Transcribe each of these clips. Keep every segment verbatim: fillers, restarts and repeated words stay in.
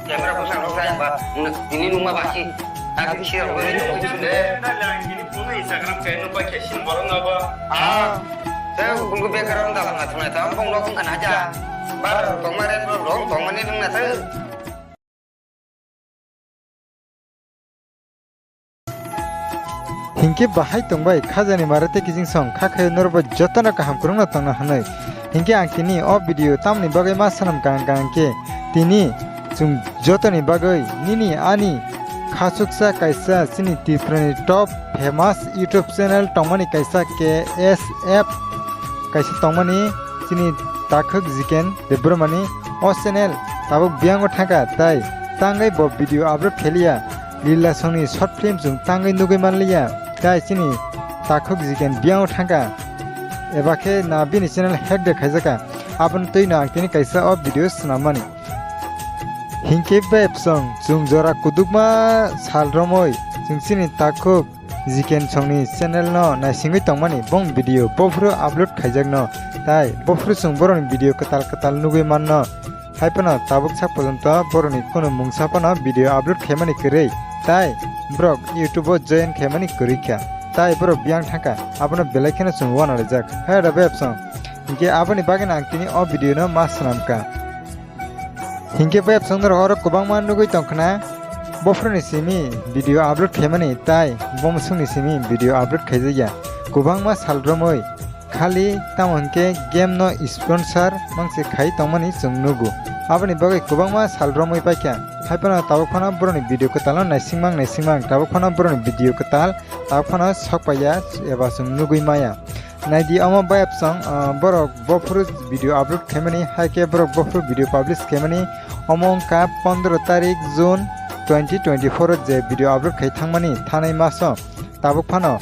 Camera bwsang rok kaya ba, tini nungma basi. Agi sir rok bai tong sile. Instagram kaya nungma khe sin borok no ba. Ah, saya gunggu background dalam na thuna ta bong rok kan aja. Bar tong mare rok tong mani nung na ta. Hinkhe bahai tongbai khajani mare tei kiching song kha khayo norokbai jotono kaham kwrwngno tongna hwnwi. Hinkhe ang tini o video tamni bagwi ma sanam kaham kaham khe tini chwng jotoni bagwi nini ani khachuksa kaisa chini Tripurani top famous YouTube channel tongmani kaisa K S F kaisa tongmani chini takhuk Jiken Debbarmani o channel tabuk biyango thangkha tai tangwi bo video upload khailiya. Lila songni short film chwng tangwi nugwi manliya, tai chini takhuk Jiken biyango thangkha, eba khe na bini channel hack de khaijakha, aboni twino ang tini kaisa o video swnammani. Hinkhe bebsong chwng jora kudukma sal romwi chwng chini takhuk Jiken songni channel no naisingwi tongmani bong video bophuru upload khaijakno, tai bophuru chwng borokni video kwtal kwtal nugwi manno. Hai phano tabuk sak porjonto borokni kunu mungsa phano video upload khaimani kwrwi, tai borok YouTube o join khaimani kwrwi kha, tai borok biyang thangkha, abono belai kheno chwng uanalaijak. Hai da bebsong, hinkhe aboni bagwino ang tini o video no ma swnamkha. Hinkhe bebsong norok oro kwbangma nugwi tongkhna, bophuruni simi video upload khaimani, tai bomsongni simi video upload khaijakya, kwbangma sal romwi. Khali tamo hinkhe game no sponsor mangse khai tongmani chwng nugo. Aboni bagwi kwbangma sal romwi paikha. Hai phano tabuk phano borokni video kwtal no naisingmang naisingmang. Tabuk phano borokni video kwtal, tabuk phano sok paiya eba chwng nugwi maya. Naidi omo bayapsong, ah, borok bophuru video upload khaimani, hai khe borok bophuru video publish khaimani. Omo wngkha pondro tarik June twenty twenty-four o je video upload khai thangmani thanai maso. Tabuk phano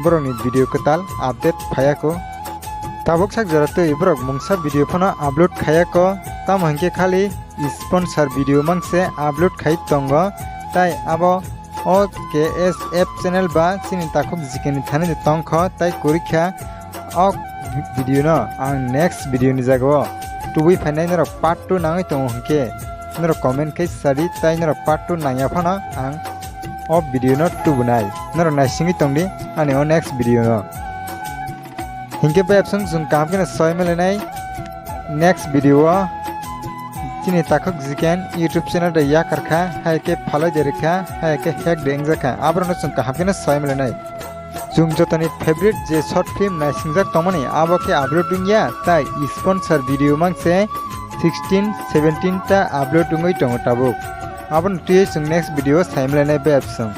borokni video kwtal update phaiya kho. Tabuk sak jora twi borok mungsa video phano upload khaiya kho, tamo hinkhe khali sponsor video mangse upload khai tongo, tai abo o K S F channel ba chini takhuk Jiken ni thani tongkho tai kwrwikha. O video no ang next video ni jagao tubui phainai, norok part two nangwi tongo hinkhe norok comment khai sadi, tai norok part two nangya phano ang o video no tubunai. Norok naisingwi tongdi ani o next video no. Hinkhe bebsong chwng kaham kheno soi milainai next video o. Chini takhuk Jiken YouTube channel de yakar kha, hai khe phalai de rikha, hai khe hack de wngjakha, aborokno chwng kaham kheno soi milainai. Chwng jotoni favorite je short film naisingjak tongmani abo khe upload wngya, tai sponsor video mangse sixteen seventeen ta upload wngwi tongo tabuk. Aboni twiwi chwng next video o sai milainai bebsong.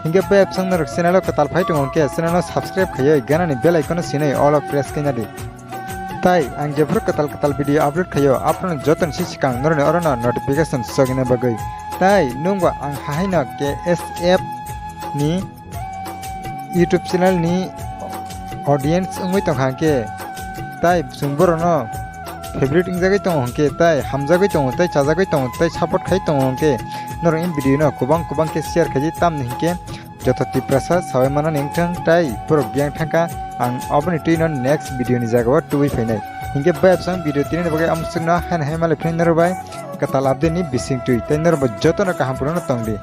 Hinkhe bebsong norok channel o kwtal phai tongo hinkhe channel no subscribe khaiwi ganani bell icon no sinwi all o press khaina di. Tai ang jephuru kwtal kwtal video upload khaio, aphuru jotoni si swkang norokni orono notification sogina bagwi. Tai nungba ang hahaino K S F ni YouTube channel ni audience wngwi tongkha hwnkhe, tai chwng borokno favorite wngjagwi tongo hwnkhe, tai hamjagwi tongo, tai chajagwi tongo, tai support khai tongo hwnkhe, norok in video no kwbang kwbang khe share khaidi, tamni hwnkhe joto Tiprasa sawi manani wngthang, tai borok biyang thangkha, ang oboni twi no next video ni jaga o tubui phainai. Hinkhe bayapsong video tini ni bagwi amswkno haino hai malai phai norok bai kwtal update ni bising twi, tai norok bai jotono kaham phuru no tongdi.